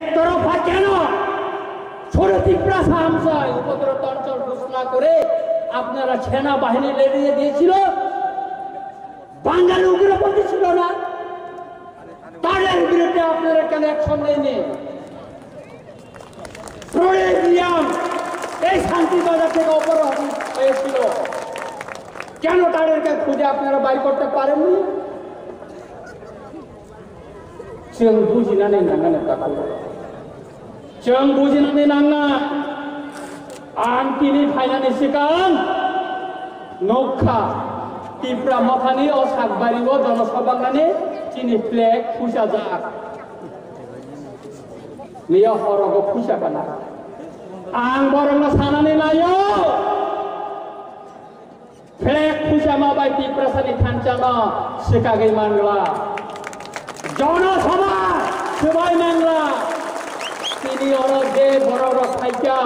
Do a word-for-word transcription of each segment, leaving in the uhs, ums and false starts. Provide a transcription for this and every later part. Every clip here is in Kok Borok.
তরফা কেন ছোট তিপ্রাসা হামসায় উপদ্রব অঞ্চল ঘোষণা করে আপনারা সেনাবাহিনী লেলিয়ে দিয়েছিল? বাঙালি উগ্রপন্থী ছিল না? তাদের বিরুদ্ধে আপনারা কেন অ্যাকশন নেননি? প্রণয় রিয়াং এই শান্তি বাজার থেকে অপহরণ হয়েছিল, কেন তাদেরকে খুঁজে আপনারা বাইর করতে পারেননি? Chwng bujinani nangani takhuk. Chwng bujinani nangna. Ang tini phainani swkang nukha, Tipra Mothani o sakbario jonosabha wngnani chini flag khusajak. Miya horogo khusa kana. Ang borokno sanani naio. Flag khusama bai Tiprasani thanchano swkagwi mangla. Jonosabha swbai mangla. Tini oro je borok rok phaikha,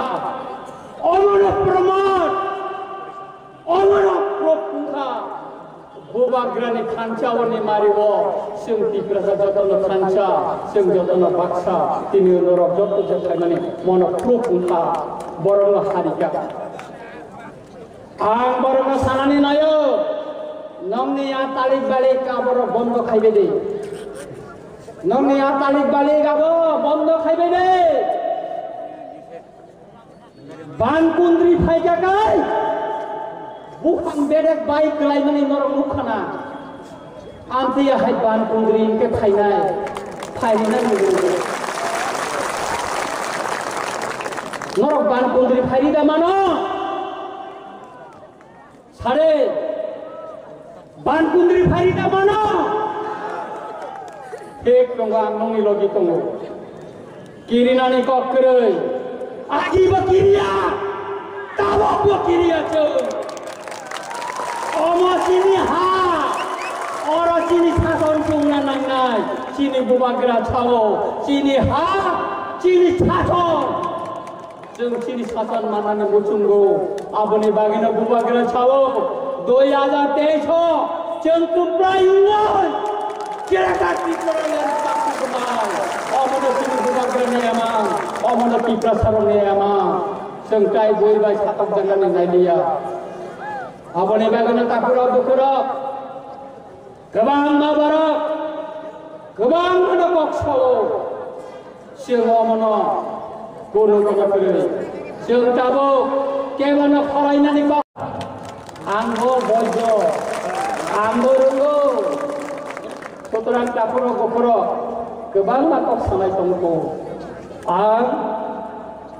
omono proman, omono proof wngkha. Bubagrani thansa oni mario, chwng Tiprasa jotono thansa, chwng jotono baksa, tini norok joto je phaimani mono proof wngkha, borokno harika. Ang borokno sanani naio, nongni a talik balik aborok bondo khaibai de. Nongni a talik balik abo bondo khaibai de. Ban kundri phaikha kai, buphang bedek bai kwlaimani norok nukha na. Amtwi hai ban kundri hwnkhe phainai, phainai nukgo. Norok ban kundri phairi da mano? Sare, ban kundri phairi da mano? Thik tongo, ang nongni logi tongo. Kirinani kok kwrwi. Agi bo kiriya, tabok bo kiriya chwng. Omo chini ha, oro chini sason chungna nangnai. Chini bubagra sao, chini ha, chini sason. Chwng chini sason manani muchungo, aboni bagwino bubagra sao, dui hajar teis o chwng kwplai wngwi Greater Tipraland party kwmai. Omono chini bubagrani emang, omono Tiprasarokni emang. Chwng tai bui bai satok janani nailiya. Aboni bagwino takhurok bukhurok, kwbangma borok, kwbangmano kok sao. Chwng omono kunu kono kwrwi. Chwng tabuk kebono khwlainani kok. Ang bo boijo, ang bo rwngo. Sutorang takhurok bukhurok kwbangma kok sanai tongo. Ang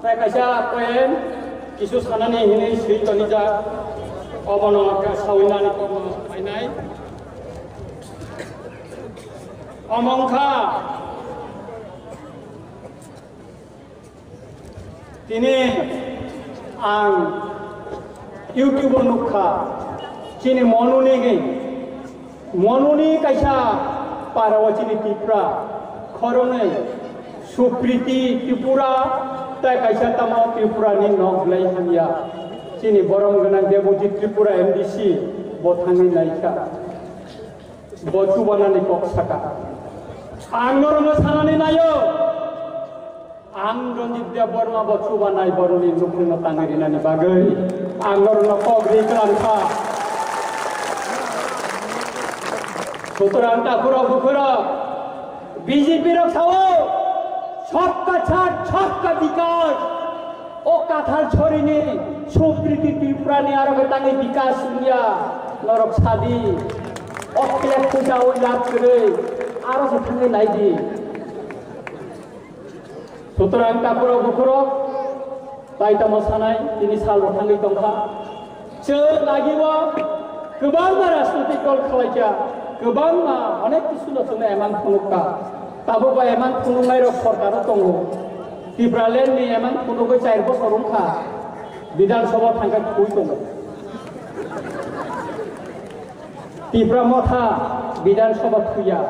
tai kaisa point kisu sanani hinwi swi tonijak. Obono khe sawi nani kokno painai. Omo wngkha tini ang YouTube o nukha, chini Monuni gwi, Monuni kaisa para o chini Tipra khoroknwi Supriti Tripura tai kaisa tamo Tripura ni nok belai hamya. Chini borom gwnang Debojit Tripura M D C bo thangwi naikha. Bo chubanani kok saka. Ang norokno sanani naio. Ang Ranjit Debbarma bo chubanai borokni nukhungno tangwi rinani bagwi ang norokno kok ri kwlangkha. Sutorang takhurok bukhurok B J P rok sao, "Sabka Saath, Sabka Vikas." O kathal chorini Supriti Tripurani aro khe tangwi bikas wngya norok sadi. O khlek puja o lab kwrwi aro se thangwi naidi. Sutorang takhurok bukhurok tai tamo sanai tini sal bo thangwi tongkha. Chwng agio kwbangma rajnotik dol khwlaikha, kwbangma onek kisuno chwngno emang phunukha. Tabukbo emang phunuknairok sorkaro tongo. Tipraland ni emang phunugwi char bosor wngkha, Bidhan Sabha thangkha thwi tongo. Tipra Motha Bidhan Sabha thwiya,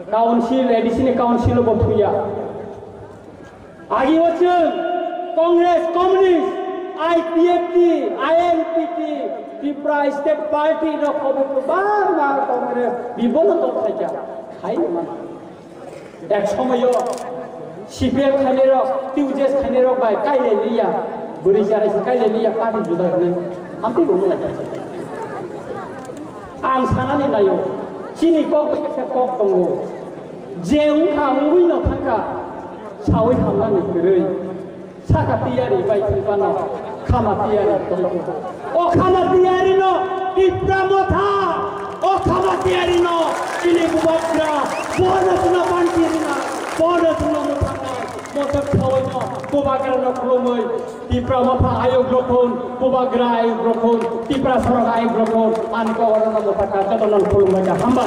Council, A D C ni Council bo thwiya. Agi o chwng Congress, Communist, I P F T, I N P T, Tripura State Party rok hobo kwbangma Congress bibono dol khaikha, khai mano. Ek somoyo C P M khainai rok, T U J S khainai rok bai kailai liya, bwrwi jarai se kailai liya, party juda hwnwi hamtwi bo wnglaikha. Ang sanani naio, chini kok bai kaisa kok tongo, je wngkha wngwi no thangkha, sawi hamnani kwrwi, saka tiyari bai thwipano khama tiyari tongo. O khama tiyari no Tipra Motha, o khama tiyari no chini bubagra, bono chwngno panti rina, bono chwngno mwthangna, mothok thawi no bubagra no khulumwi, Tipra Motha ayuk rokon, bubagra ayuk rokon, Tipra sorok ayuk rokon, ani kok oro no mwthangkha, joto no khulumbaikha, hamba.